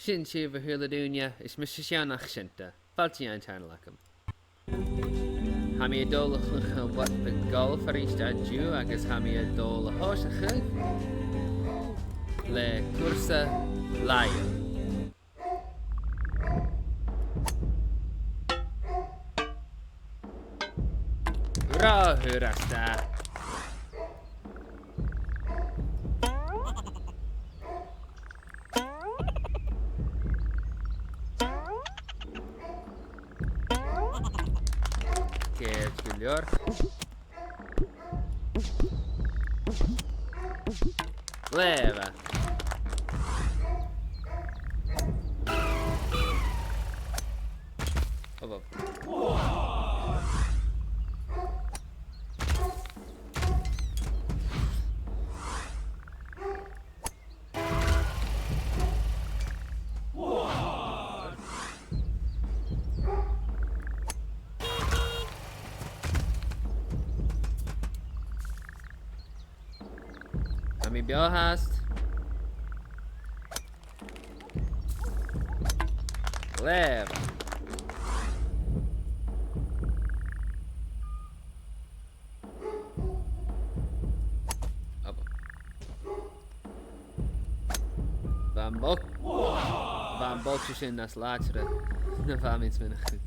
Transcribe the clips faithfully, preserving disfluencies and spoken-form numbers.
Sin sibh, a h-uile duine, is mise Seán Achsanta. Fàilte dhan channel agam. Tha mi a' dol a chluich What the Golf a-rithist an-diugh agus tha mi a' dol a thòiseachadh le cùrsa laighe. Ro fhurasta. Ceart gu leòr. Glè mhath. Up, up. Tha mi beò fhathast. Glè mhath. Up. Bha am bol-, bha am bolg sin nas làidire na bha mi a' smaoineachadh.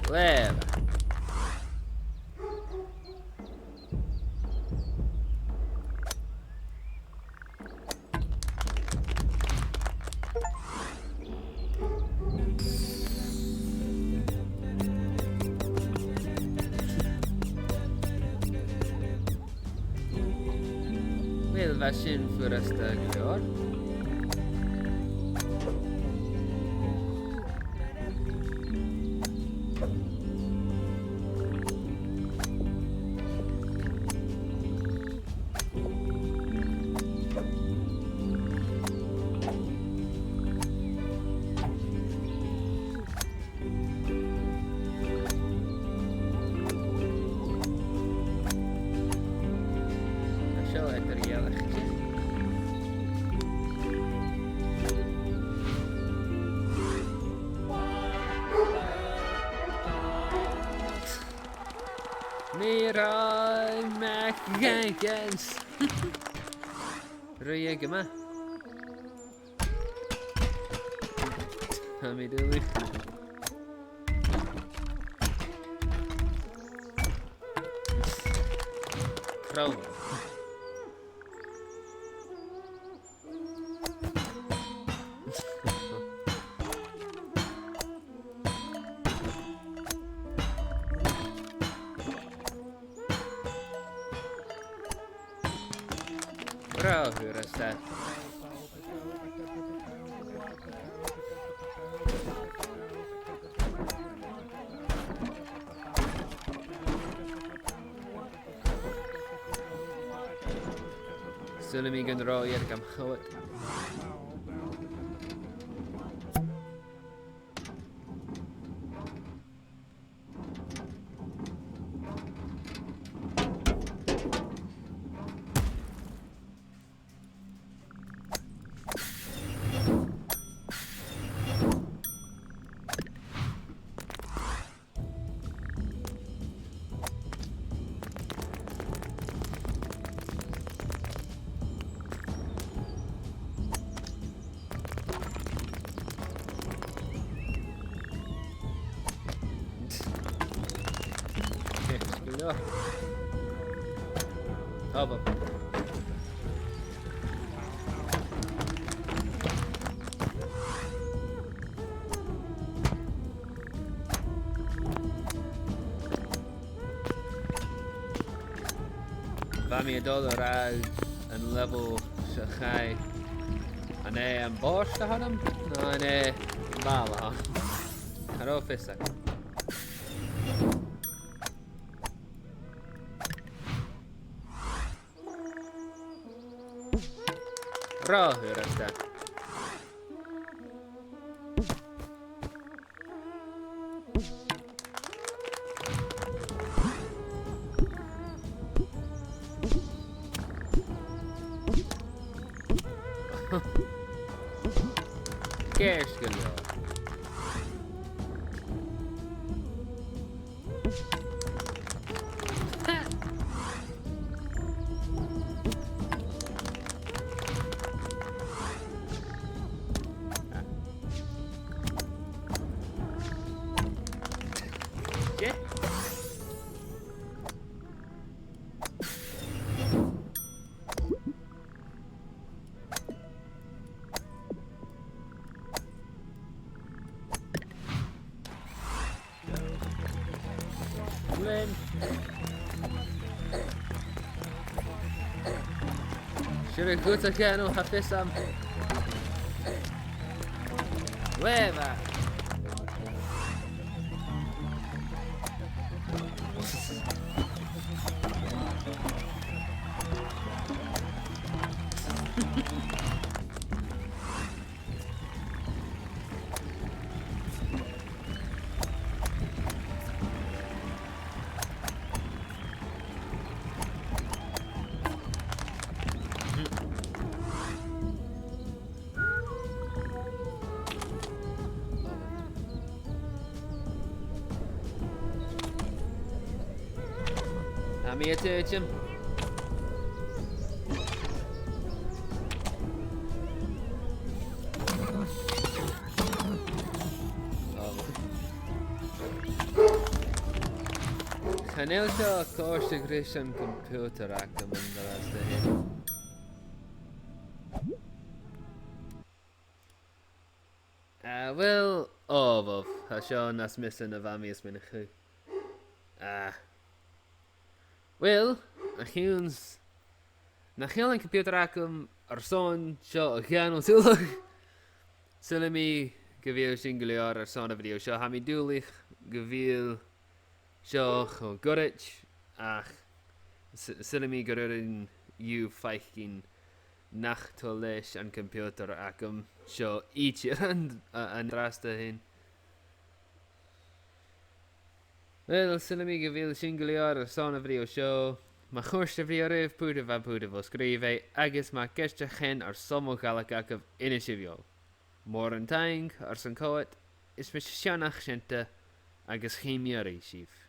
Glè mhath. Uill, bha sin furasta gu leòr. Tha seo eadar-dhealaichte. Mìcheal MacJenkins. Ruith e gu math. Tha mi duilich. Crom. Ro fhurasta. Saoilidh mi gun robh iad gam chobhair. Up, up. Bha mi a' dol a ràdh an level sa chaidh. An e am bàs a th' annam, no an e am bàl a th' annam? Cha robh fios agam. Ro fhurasta. Ceart gu leòr. Glenn. Siuthad, cuir a' cheann, tha fios agam. Uill, ma. Tha mi a' tuiteam. Chan eil seo a' còrdadh ris an computer agam an-dràsta fhèin. Ah, uill, ò, bhobh, tha seo nas miosa na bha mi a' smaoineachadh. Ah. Uill, a chionn 's nach eil an computer agam airson seo a dhèanamh, saoilidh. Saoilidh mi gu bheil sin gu leòr airson a' video seo. Tha mi duilich gu bheil seo cho goirid, ach s-, saoilidh mi gur urrainn dhuibh faicinn nach toil leis an computer agam seo idir an, a-, an-dràsta fhèin. Uill, saoilidh mi gu bheil sin gu leòr airson a' video seo. Ma chòrd a' video ribh, put a bha put a bha sgrìobh e, agus ma tha ceist a chionn airson mo Ghàidhlig agaibh, innsibh dhomh. Mòran taing airson coimhead, is mise Seann Achsinta, agus chì mi a-rithist sibh.